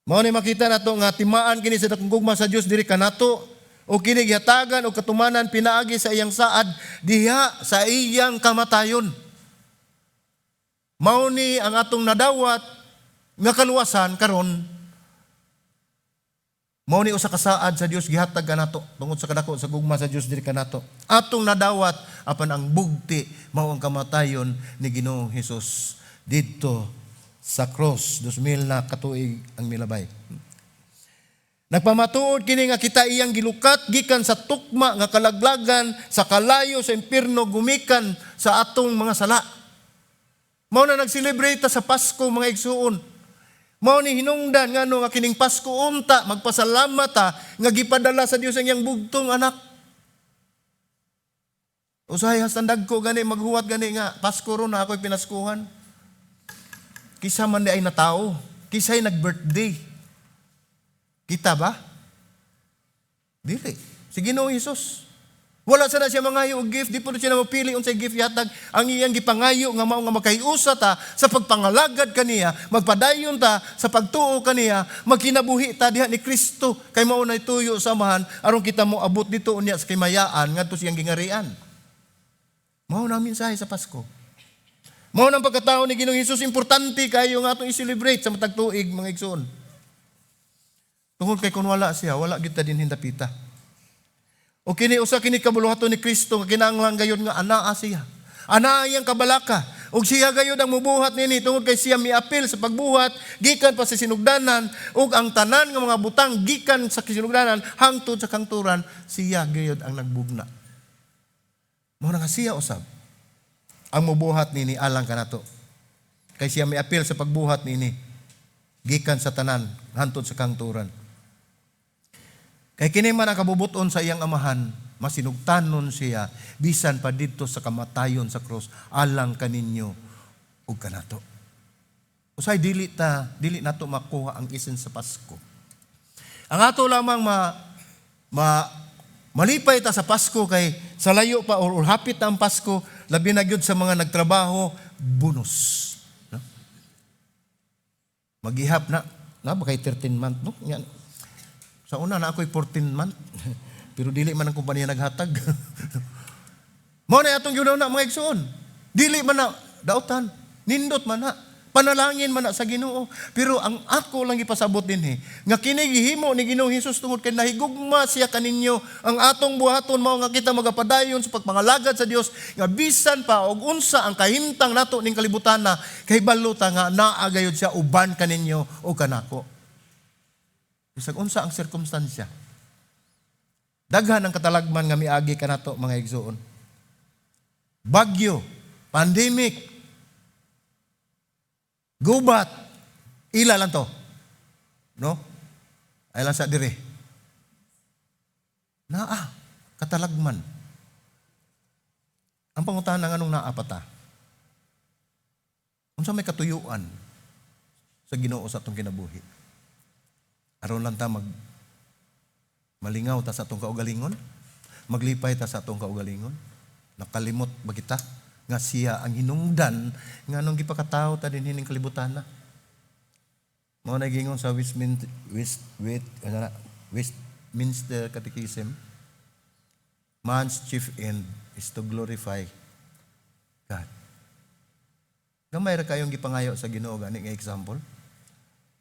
Mao ni makita nato nga timaan kini sa dakong gugma sa Dios diri kanato o kini gihatagan og katumanan pinaagi sa iyang saad diha sa iyang kamatayon. Mao ni ang atong nadawat nga kaluwasan karon. Mao ni usa ka saad sa Dios gihatag kanato tungod sa kadako sa gugma sa Dios diri kanato. Atong nadawat, apan ang bugti mao ang kamatayon ni Ginoong Hesus didto sa cross, 2000 na katuig ang milabay. Nagpamatuod kini nga kita iyang gilukat gikan sa tukma nga kalaglagan sa kalayo sa impierno gumikan sa atong mga sala. Mao na nag-celebrate ta sa Pasko, mga igsuon. Mao ni hinungdan ngano nga kining Pasko unta magpasalamat ta nga gipadala sa Dios ang iyang bugtong anak. Usahay hastang dagko gani maghuwat gani nga Pasko ron na ako'y pinaskuhan. Kisa man diay natao, kisay nag-birthday. Kita ba? Dili. Si Ginoong Hesus. Wala sana siya mangayo og gift, di po siya mapili unsay gift yatag. Ang iyang gipangayo nga mao nga makahiusa ta sa pagpangalagad kaniya, magpadayon ta sa pagtuo kaniya, magkinabuhi ta diha ni Kristo kay mao nay tuyo sa Amahan aron kita mo abot dito unya sa kimayaan ngadto siyang gingarian. Mao na mensahe sa Pasko. Mao nang pagkatao ni Ginoong Hesus importante kayo nga atong i-celebrate sa matag tuig, mga igsoon. Tungod kay kung wala siya, wala kita din hindapita. O kini usa kini kabuluhaton ni Kristo nga kinahanglan gayud nga anaa siya. Anaa iyang kabalaka. Ug siya gayud ang mubuhat nini tungod kay siya miapil sa pagbuhat gikan pa sa sinugdanan, ug ang tanan nga mga butang gikan sa sinugdanan hangtod sa kangturan, siya gayud ang nagbugna. Mao na nga siya usab ang mubuhat nini alang kanato. Kay siya miapil sa pagbuhat nini gikan sa tanan hangtod sa kangturan. Kay kini man ang kabubuton sa iyang Amahan, masinugtanon siya bisan pa didto sa kamatayon sa krus alang kaninyo ug kanato. Usay dili nato makuha ang essence sa Pasko. Ang ato lamang ma, ma malipay ta sa Pasko kay sa layo pa or hapit na ang Pasko, labi na gyud sa mga nagtrabaho, bonus. No? Magihap na, na ba kay 13 month, no? Yan. Sa una na ako'y 14 month. Pero dili man ang kumpanya naghatag. Mao na atong gyud na, mga igsoon. Dili man na dautan, nindot man na. Panalangin man na sa Ginoo. Pero ang ako lang ipasabot dinhi, nga kini gihimo ni Ginoong Hesus tungod kay nahigugma siya kaninyo. Ang atong buhaton mao nga kita magapadayon sa pagpangalagad sa Dios nga bisan pa og unsa ang kahimtang nato ning kalibutan na, kay balo ta nga naa gayud siya uban kaninyo o kanako. Bisag unsa ang sirkumstansya. Daghan ang katalagman nga miagi kanato, mga igsuon. Bagyo, pandemic, gubat, ila lang to. No? Ay lang sa dire. Naa, katalagman. Ang pangutana, nganong naa pa ta? Unsa may katuyuan sa Ginoo sa atong kinabuhi? Aron lang ta mag malingaw ta sa atong kaugalingon, maglipay ta sa atong kaugalingon. Nakalimot ba kita nga siya ang hinungdan nga nung gipakatawo ta dinhi ning kalibutan na? Mao na gingon sa Westminster West West ano na, Westminster Catechism, "Man's chief end is to glorify God." Gamay ra kayong gipangayo sa Ginoo gani nga example.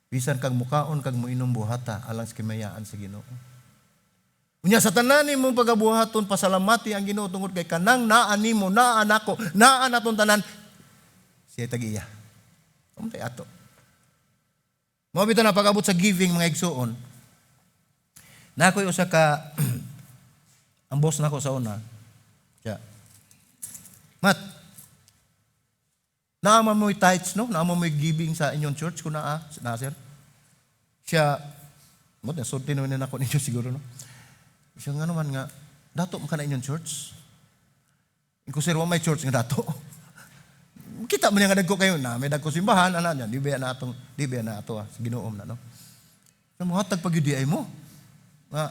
Bisan kag mukaon kag muinom, buhata alang sa kimayaan sa Ginoo. Unya sa tanan nimong pagabuhaton, pasalamati ang Ginoo tungod kay kanang naa nimo, naa nako, naa natong tanan, siya tag-iya. Untay ato. Mao bitaw na pag-abot sa giving, mga igsuon. Na ako'y usa ka ang boss nako sa una. Siya. "Mat, naa man mo'y tithes, no? Naa man mo'y giving sa inyong church?" Kung naa, na sir. Siya, mo na sulti naman na ako ninyo siguro, no? Siya nga naman nga, "Dato man ka na inyong church." Ko, "Sir, wa may church nga dato." Kita man niya nga dagko kayo na, may dagko simbahan, ana niya, di ba na atong, di ba na ato ah, sa Ginoo na, no? Sa mohatag pag ay mo. Nga,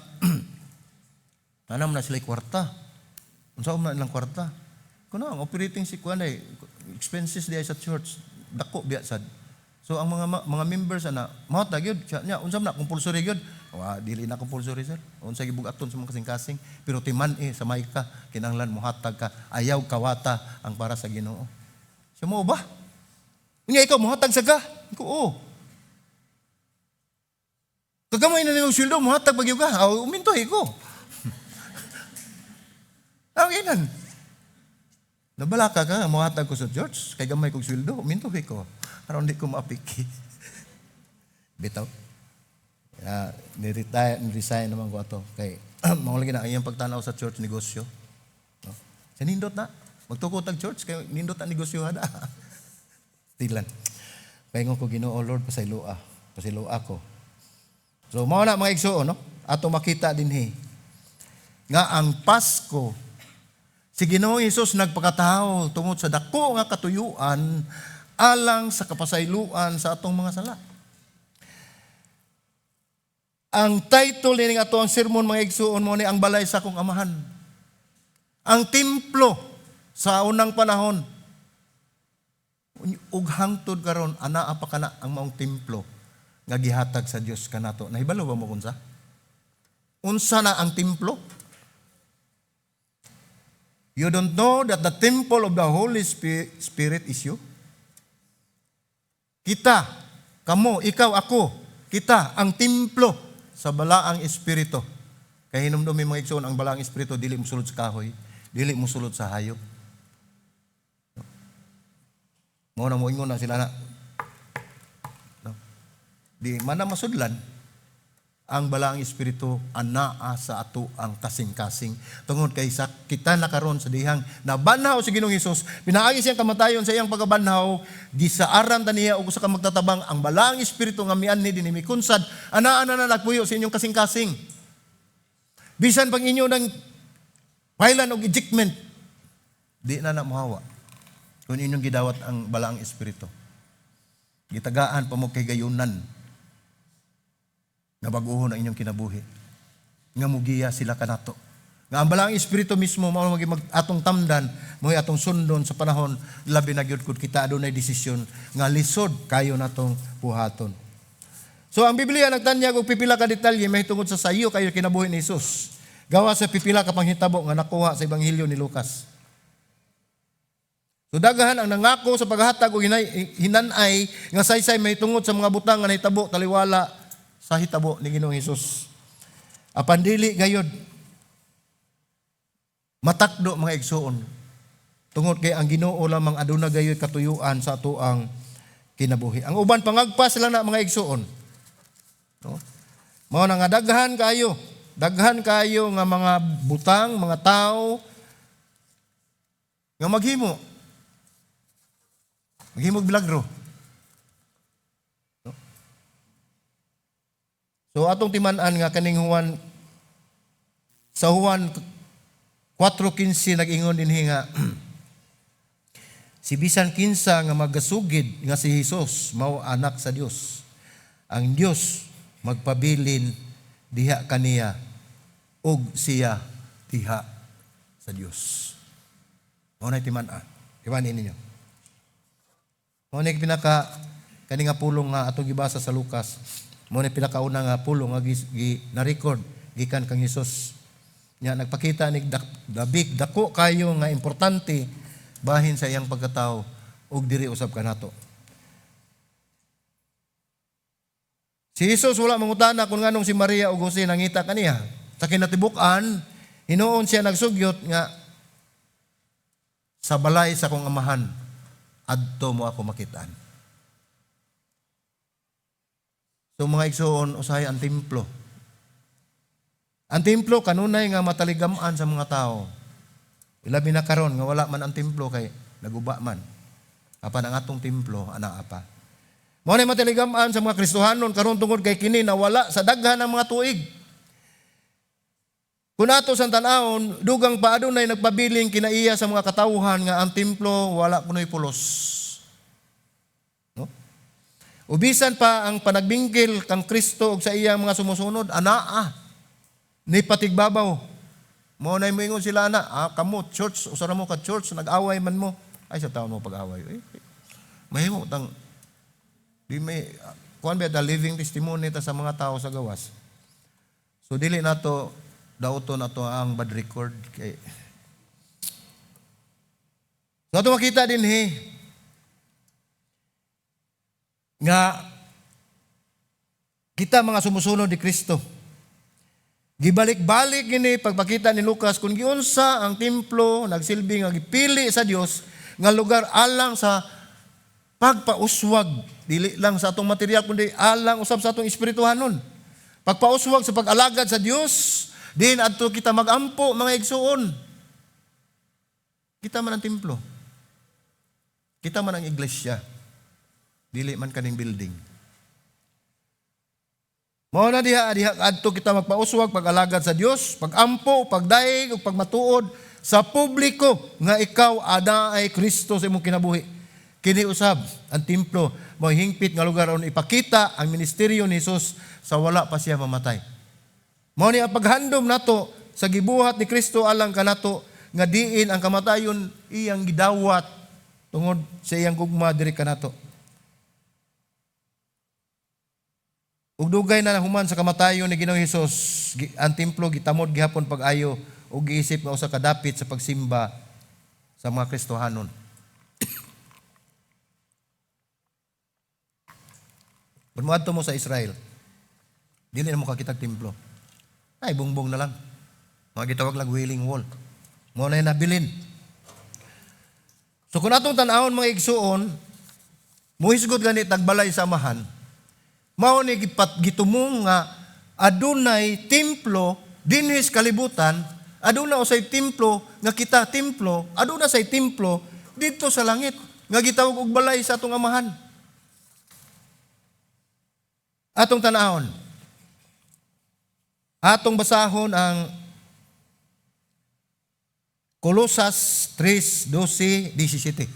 anam na sila kwarta. Unsa man ilang kwarta? Kuno ang operating si kuan ay expenses di ay sa church dako biya sad. So ang mga members ana mohatag gyud siya nya. Unsa man na, compulsory gyud? Wa, dili na compulsory, sir. Unsa gibugaton sa mga kasing-kasing, pero timan eh sa may ka kinahanglan mohatag ka, ayaw kawata ang para sa Ginoo. Siya, "Mo ba? Unya ikaw mohatag sa ka?" Ko, "Oo." "Kagamay na nimong sweldo, mohatag pa gyud ka?" "Aw, umintoy ko." Ang inan. Nabalaka ka, mohatag ko sa church, kay gamay kong sweldo, umintoy ko. Aron di ko maapiki. Bitaw. Ni-retire, ni-resign naman ko ato. Kay, mao lagi na ang iyang pagtanaw sa church, negosyo. No? Sa nindot na. Magtukod tag church, kay nindot ang negosyo hada. Tilan. Paingon ko, "Ginoo Lord, pasayloa. Pasayloa ko." So, mao na, mga igsuon, no? Ato makita dinhi nga ang Pasko, si Ginoong Hesus nagpakatao tungod sa dako nga katuyuan alang sa kapasayloan sa atong mga sala. Ang title nining ato ang sermon, mga igsuon, mo ni "Ang Balay sa Akong Amahan." Ang templo sa unang panahon ug hangtod karon anaa pa kana ang maong templo nga gihatag sa Dios kanato. Nahibalo ba mo unsa? Unsa na ang templo? You don't know that the temple of the Holy Spirit is you? Kita, kamo, ikaw, ako, kita, ang templo sa Balaang Espiritu. Kay hinumdumi, mga igsoon, ang Balaang Espiritu dili mosulod sa kahoy, dili mosulod sa hayop. Mao na moingon na sila na. No? Di man na masudlan ang Balaang Espiritu, anaa sa ato ang kasing-kasing. Tungod kay sa kita na karon sa dihang nabanhaw si Ginoong Hesus, pinaagi siyang kamatayon sa iyang pagkabanhaw, gisaaran ta niya og usa ka magtatabang, ang Balaang Espiritu nga mianhi dinhi, mikunsad, anaa na na nagpuyo sa inyong kasing-kasing. Bisan pag inyo nang pailan og ejectment, di na na mohawa kung inyong gidawat ang Balaang Espiritu. Gitagaan pa mo kay gayunan nga baguhon ang inyong kinabuhi. Nga mugiya sila kanato. Nga ang Balaang Espiritu mismo mao magi mag atong tamdan, mo atong sundon sa panahon labi na gyud kung kita adunay desisyon nga lisod kayo natong buhaton. So ang Biblia nagtanyag og pipila ka detalye mahitungod sa sayo kayo kinabuhi ni Jesus. Gawa sa pipila ka panghitabo nga nakuha sa Ebanghelyo ni Lucas. So daghan ang nangako sa paghatag og hinanay nga saysay mahitungod sa mga butang nga nahitabo taliwala sa hitabo ni Ginoong Hesus. Apan dili gayod matakdo, mga igsuon, tungod kay ang Ginoo lamang aduna gayoy katuyuan sa atoang kinabuhi. Ang uban pangagpas lang na, mga igsuon. No? Mao na nga daghan kayo nga mga butang, mga tao nga maghimo. Maghimo og milagro. No? So atong timan-an nga kaning Juan, sa Juan 4:15, nag-ingon dinhi nga si bisan kinsa nga magasugid nga si Hesus mao anak sa Dios, ang Dios magpabilin diha kaniya ug siya diha sa Dios. Mao na timan-an. Timan ninyo. Mao na pinaka kani nga pulong nga atong gibasa sa Lucas. Mao na pinakauna nga pulong nga gi, na-record gikan kang Hesus. Nya nagpakita ni dabik dako kayo nga importante bahin sa iyang pagkatao ug diri usab kanato. Si Jesus wala mangutana kung nganong si Maria ug Jose nangita kaniya. Sa kinatibuk-an, hinuon siya nagsugyot nga sa balay sa akong amahan adto mo ako makitaan. So mga igsoon, usahay ang templo. Ang templo kanunay nga mataligam-an sa mga tao. Ilabi na karon nga wala man ang templo kay naguba man. Apan ang atong templo ana apa. Mao na mataligam-an sa mga Kristohanon karon tungod kay kini nawala sa daghan ng mga tuig. Kung ato sa tan-awon, dugang pa adunay nagpabiling kinaiya sa mga katawhan nga ang templo wala kuno'y pulos. No? Ubisan pa ang panagbingkil kang Kristo ug sa iyang mga sumusunod, anaa ni patigbabaw. Mao na moingon sila ana, kamo church, usa ra mo ka church, nag-away man mo. Ay, sa taon mo pag-away. Eh, mahimo tang di may kuan ba, the living testimony ta sa mga tao sa gawas. So dili nato dauton nato ang bad record kay. So ato makita dinhi nga kita mga sumusunod ni Kristo, gibalik-balik gini pagpakita ni Lucas kung giunsa ang templo nagsilbi nga gipili sa Dios nga lugar alang sa pagpauswag, dili lang sa atong material kundi alang usab sa atong espirituhanon. Pagpauswag sa pag-alagad sa Dios, din adto kita magampo, mga igsuon. Kita man ang templo. Kita man ang iglesia. Dili man kaning building. Mao na diha diha adto kita magpauswag pag-alagad sa Dios, pagampo, pagdaig ug pagmatuod sa publiko nga ikaw ada ay Kristo sa imong kinabuhi. Kini usab ang templo mao hingpit nga lugar aron ipakita ang ministeryo ni Hesus sa wala pa siya mamatay. Mao ni ang paghandom nato sa gibuhat ni Kristo alang kanato nga diin ang kamatayon iyang gidawat tungod sa iyang gugma diri kanato. Ug dugay na human sa kamatayon ni Ginoong Hesus, ang templo gitamod gihapon pag-ayo ug giisip nga usa ka dapit sa pagsimba sa mga Kristohanon. Kung moadto mo sa Israel, dili na mo kakitag templo. Ay, bungbong na lang. Mga gitawag lang Wailing Wall. Mao na nabilin. So kung atong tan-awon, mga igsuon, muhisgot gani tagbalay sa amahan, mao ni gitumong nga adunay templo dinhi sa kalibutan, aduna usay templo nga kita templo, aduna say templo didto sa langit nga gitawag og balay sa atong amahan. Atong tan-awon. Atong basahon ang Kolosas 3:12-17.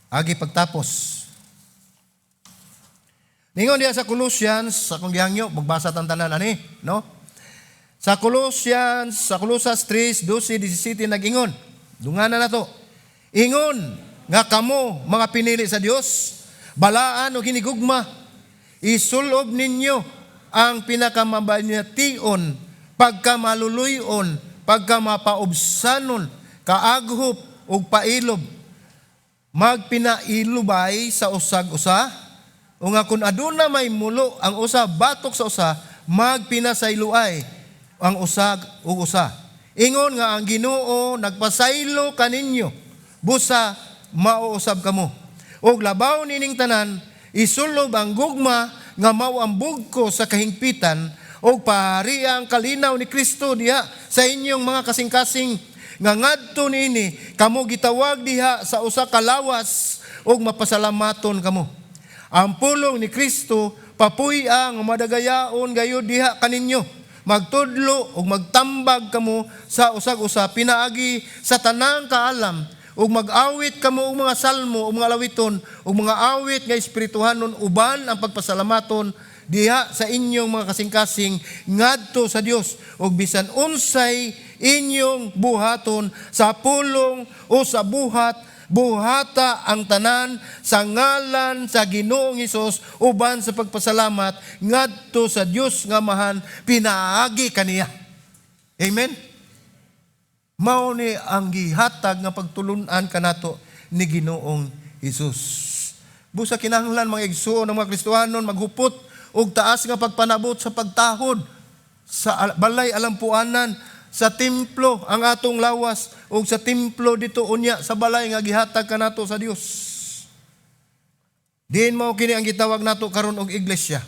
Agi pagtapos. Ningon diya sa Colossians, sa akong gihangyo, magbasa tang tanan ani, no? Sa Colossians, sa Colosas 3:12-17 nag-ingon. Dungana na to. Ingon nga kamo mga pinili sa Dios, balaan o hinigugma, isulob ninyo ang pinakamabanyation, pagkamaluluyon, pagkamapaubsanon, kaaghop ug pailob, magpinailubay sa usag-usa, o nga kung aduna may mulo ang usa batok sa usa, magpinasayloay ang usag ug usa. Ingon nga ang Ginoo nagpasaylo kaninyo, busa mauusab kamo. Ug labaw nining tanan, isulob ang gugma nga mao ang bugko sa kahingpitan og paharia ang kalinaw ni Kristo diha sa inyong mga kasing-kasing, nga ngadto niini kamo gitawag diha sa usa ka lawas ug mapasalamaton kamo. Ang pulong ni Kristo papuy-a nga madagayaon gayud diha kaninyo. Magtudlo ug magtambag kamo sa usag-usa pinaagi sa tanang kaalam ug mag-awit kamo og mga salmo ug mga alawiton ug mga awit nga espirituhanon uban ang pagpasalamaton diha sa inyong mga kasing-kasing ngadto sa Dios. Ug bisan unsay inyong buhaton sa pulong o sa buhat, buhata ang tanan sa ngalan sa Ginoong Hesus uban sa pagpasalamat ngadto sa Dios nga Amahan pinaagi kaniya. Amen. Mao ni ang gihatag nga pagtulunan kanato ni Ginoong Hesus. Busa kinahanglan, mga igsuon ng mga Kristohanon, maghupot og taas nga pagpanabot sa pagtahod sa balay alampuanan, sa templo ang atong lawas ug sa templo dito unya sa balay nga gihatag kanato sa Dios. Diin mao kini ang gitawag nato karon og iglesia.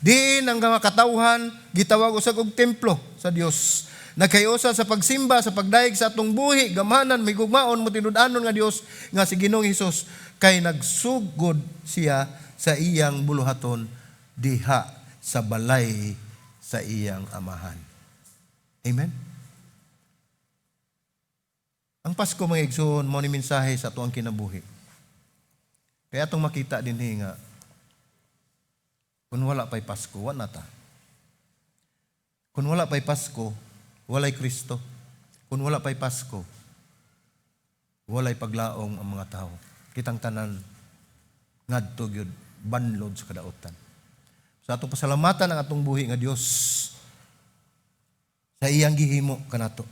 Diin ang mga katawhan gitawag usag og templo sa Dios. Nagkayusa sa pagsimba, sa pagdayeg sa atong buhi, gamanan, may gugmaon, matinud-anon nga Dios nga si Ginoong Hesus, kay nagsugod siya sa iyang buluhaton diha sa balay sa iyang Amahan. Amen? Ang Pasko, mga igsoon, mao ni mensahe sa atuang kinabuhi. Kaya atong makita din nga kung wala pa'y Pasko, wala ta. Kung wala pa'y Pasko, walay Kristo. Kung wala pa'y Pasko, walay paglaong ang mga tao. Kitang tanan, ngadto gyud banlod sa kadautan. Sa atong pasalamatan ang atong buhi nga Dios sa iyang gihimo kanato.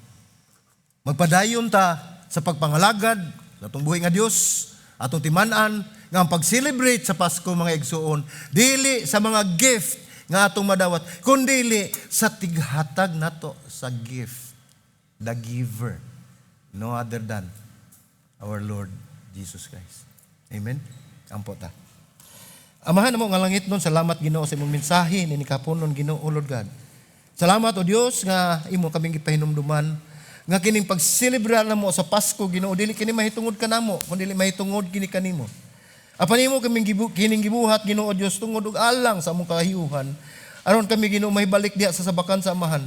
Magpadayon ta sa pagpangalagad sa atong buhi nga Dios, atong timan-an nga ang pag-celebrate sa Pasko, mga igsuon, dili sa mga gift nga atong madawat, kundili sa tighatag nato sa gift, the giver, no other than our Lord Jesus Christ. Amen? Ampo ta. Amahan namo nga langit nun, salamat, Ginoo, sa imong mensahe ni kapunon, Ginoo, Lord God. Salamat, O Dios, nga imo kaming gipahinumduman nga kining pagselebrar namo sa Pasko, Ginoo, dili kini mahitungod kanamo kundi mahitungod kini kanimo. Apan imo kaming kining gibuhat, Ginoo Dios, tungod og alang sa among kahiyuhan, aron kami, Ginoo, mahibalik diha sa sabakan sa Amahan.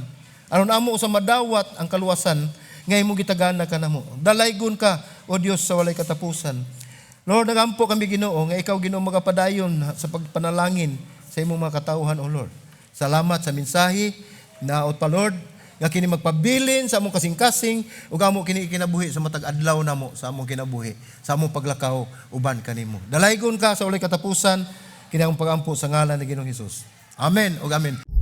Aron amo sa madawat ang kaluwasan nga imong gitagana kanamo. Dalaygon ka, O Dios, sa walay katapusan. Lord, nagampo kami, Ginoo, nga ikaw, Ginoo, magapadayon sa pagpanalangin sa imong mga katauhan, O Lord. Salamat sa mensahe naot pa, Lord, nga kini magpabilin sa among kasing-kasing ug amo kini ikinabuhi sa matag adlaw namo sa among kinabuhi, sa among paglakaw uban kanimo. Dalaygon ka sa walay katapusan. Kini ang pagampo sa ngalan ni Ginoong Hesus. Amen ug amen.